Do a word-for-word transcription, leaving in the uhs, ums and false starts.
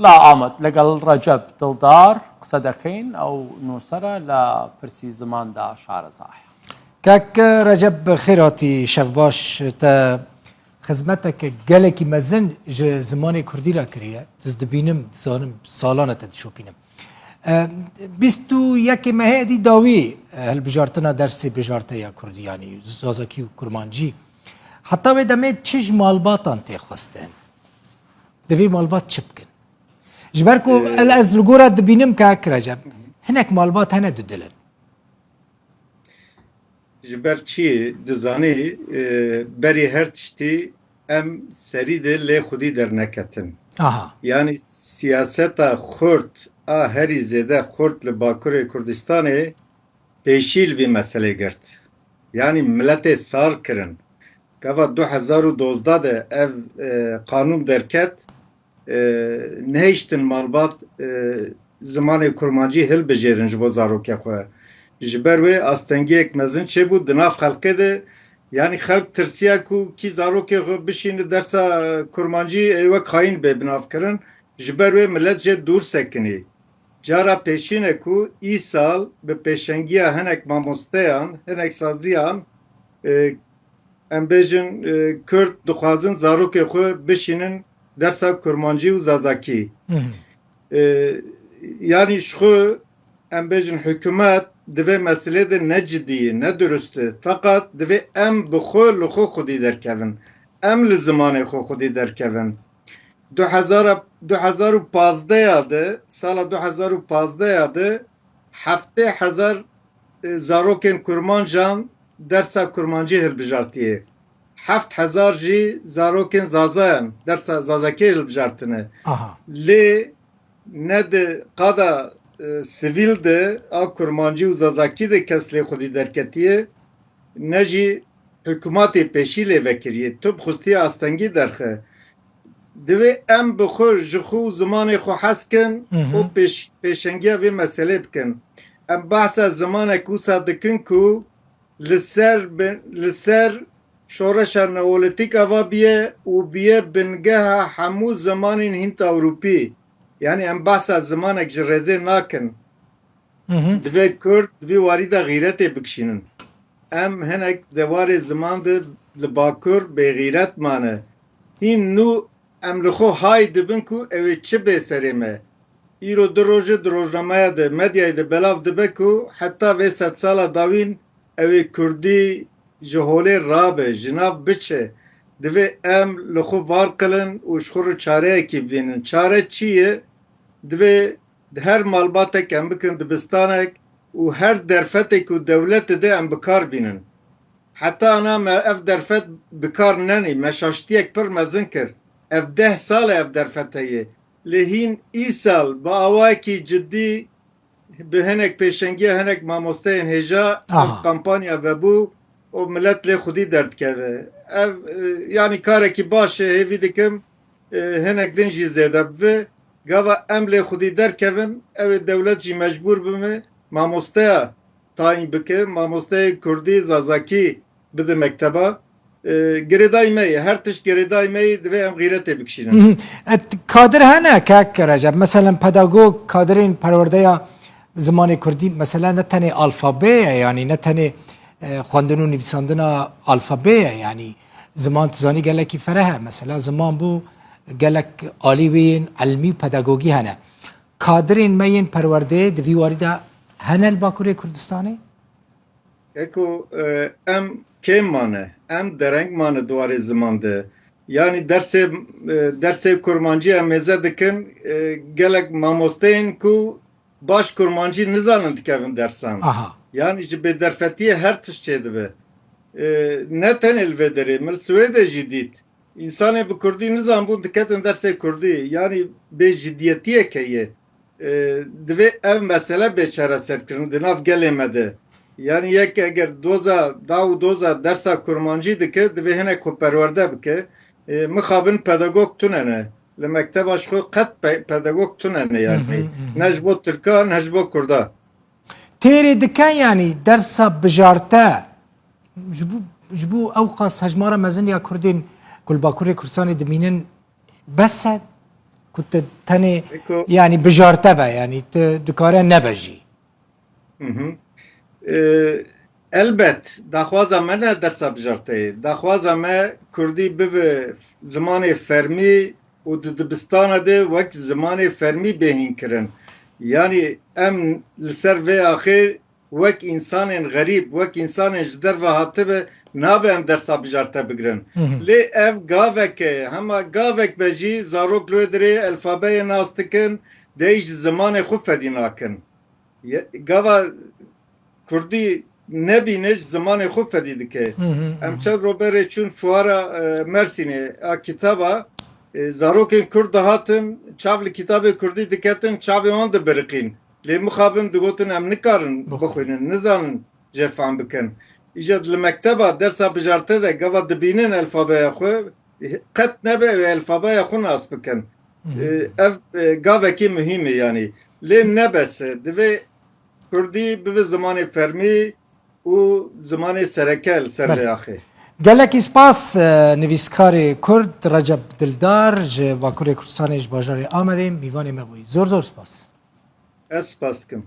لە ئامەد لەگەڵ ڕەجەب دڵدار قسە دەکەین، ئەو نووسەرە لە پرسی زماندا شارەزایە. کاک ڕەجەب، بەخێر هاتی، شەو باش. Te xizmeteke gelekî mezin ji zimanê kurdî re kiriye. Ez dibînim, dizanim, salan e te dişopînim. E, bîst û yekê mehê êdî dawî, e, hilbijartina dersê bijarte ya kurdî, yanî zazakî û kurmancî. Heta wê demê çi ji malbatan tê xwestin? Divê malbat çi bikin? Ji ber ku Ee, el ez li gora dibînim, kak Recep, hinek malbat hene dudil in. Ji ber çi dizanî, e, berî her tiştî em serî de lê xwedî derneketin. Aha. Yanî siyaseta xurt a herî zêde xurt li Bakurê Kurdistanê pêşî li vî meselê girt. Yanî miletê sar kirin. Gava du hezar û dozdeh de ev, e, qanûn derket, e, nehiştin malbat, e, zimanê kurmancî hilbijêrin ji bo zarokê xwe. Ji ber wê astengiyek mezin çêbû di nav xelkê de, yanî xelk tirsiya ku kî zarokê xwe bişîne dersa kurmancî ê wek xayîn bê binavkirin, ji ber wê milet jê dûr sekinî. Cara pêşîn e ku îsal bi pêşengiya hinek mamosteyan, hinek saziyan, e, em bêjin, e, Kurd dixwazin zarokê xwe bişînin dersa kurmancî û zazakî. Hı hı. E, yanî ji xwe em bêjin hikûmet di vê meselê de ne cidî ye, ne durust e. Feqat divê em bi xwe li xwe xwedî derkevin. Em li zimanê xwe xwedî derkevin. Du hezar, du hezar û pazdeh ya de, sala du hezar û pazdeh ya de heftê hezar, e, zarokên kurmancan dersa kurmancî hilbijartiye. Heft hezar jî zarokên zazayan dersa zazakî hilbijartine. Aha. Lê ne di qada, e, sivîl de a kurmancî û zazakî de kes lê xwedî derketiye, ne jî hikûmatê pêşî lê vekiriye. Tu bi xwestiye astengî derxe. Divê em bi xwe ji xwe û zimanê xwe hez kin Hı hı. û pêş-, pêşengiya vê meselê bikin. Em behsa zimanek wisa dikin ku li ser bi-, li ser şoreşa neolîtîk ava biye û biye bingeha hemû zimanên Hînd-Ewropî. Yanî em behsa zimanek ji rêzê nakin. Hı hı. Divê Kurd di vî warî de xîretê bikişînin. Em hinek dewarê ziman de li Bakur bêxîret mane. Hîn nû em li xwe hay dibin ku ew ê çi bê serê me. Îro du roj e di rojnameya de, medyayê de belav dibe ku heta vê sedsala dawîn ew ê kurdî ji holê rabe, ji nav biçe. Divê em li xwe var qilin û ji xwe re çareyekî bibînin. Çare çi ye? Divê di her malbatek em bikin dibistanek û her derfetê ku dewlet dide em bi kar bînin. Heta ana me ev derfet bi kar nenî, me şaştiyek pir mezin kir. Ev deh sal e ev derfet heye. Lê hîn îsal bi awayekî cidî bi hinek pêşengiya hinek mamosteyên hêja ev Aha. kampanya vebû û milet lê xwedî derdikeve. Ev, e, yanî karekî baş e, hêvî dikim, e, hinek din jî zêde bibe. Gava em lê xwedî derkevin, ew ê dewlet jî mecbûr bibe mamosteya tayîn bike, mamosteyê kurdî, zazakî bide mekteba. E, girêdayî me ye, her tişt girêdayî me ye, divê em xîretê bikişînin. Hı hı. Et, kadir hene, kak Recep. Meselen pedagog, kadirên perwerdeya zimanê kurdî, mesela ne tenê alfabe ye, yanî ne tenê, e, xwendin û nivîsandina alfabe ye, yanî ziman tu zanî gelekî fereh e. Mesela ziman bû gelek alî wê yên ilmî û pedagogî hene. Kadirên me yên perwerdeyê di vî warî de hene li Bakurê Kurdistanê? Eko, e, em kêm mane, em dereng mane di warê ziman de. Yanî dersê, e, dersê kurmancî em mêze dikin, e, gelek mamosteyên ku baş kurmancî nizanin dikevin dersan. Aha. Yanî ji bêderfetiyê her tişt çêdibe. E, ne tenê li vê derê, min li Swêdê jî dît. Însanê bi kurdî nizanbûn diketin dersê kurdî. Yanî bê ciddiyetiyek heye. E, divê ev mesele bê çareserkirin di nav gelê me de. Yanî yek eger doza, daw û doza dersa kurmancî dike, divê hinek xwe perwerde bike. E, mixabin pedagog tune ne. Li mekteba ji xwe qet pe-, pedagog tune ne yanî. Hı hı, hı hı. Ne ji bo tirka, ne ji bo kurda. Têrê dike yanî dersa bijarte ji bo, ji bo ew qas hejmara mezin ya kurdên ku li Bakurê Kurdistanê dimînin bes e? Ku te tenê, yanî bijarte be, yanî tu dikare nebe jî. Hı hı. Ee, elbet, daxwaza me ne dersa bijarteyê. Daxwaza me kurdî bibe zimanê fermî û di dibistana de wek zimanê fermî bê hînkirin. Yanî em li ser vê axê wek însanên xerîb, wek însanên ji derve hatibe, nabe em dersa bijarte bigirin. Hı hı. Lê ev gavek e, hema gavek be jî zarok li wê dirê elfabeyê nas dikin, dey ji zimanê xwe fedî nakin. Ye-, gava kurdî nebîne ji zimanê xwe fedî dike. Hı hı, hı hı. Em çend roj berê çûn fuara, e, Mersînê a kitaba, e, zarokên kurd dihatin, çav li kitabê kurdî diketin, çavê wan dibiriqîn. Lê mixabin digotin em nikarin bixwînin, nizanin jê fehm bikin. Îca li mekteba dersa bijarte de gava dibînin elfabeya xwe, qet nebe ew elfabeya xwe nas bikin. Hı hı. E, ev, e, gavekî muhîm e yanî. Lê ne bes e. Divê kurdî bibe zimanê fermî û zimanê sereke li ser vê axê. Gelekî spas, e, nivîskarê kurd Recep Dildar ji Bakurê Kurdistanê ji bajarê Amedê mîvanê me bûyî. Zor zor spas. Ez spas dikim.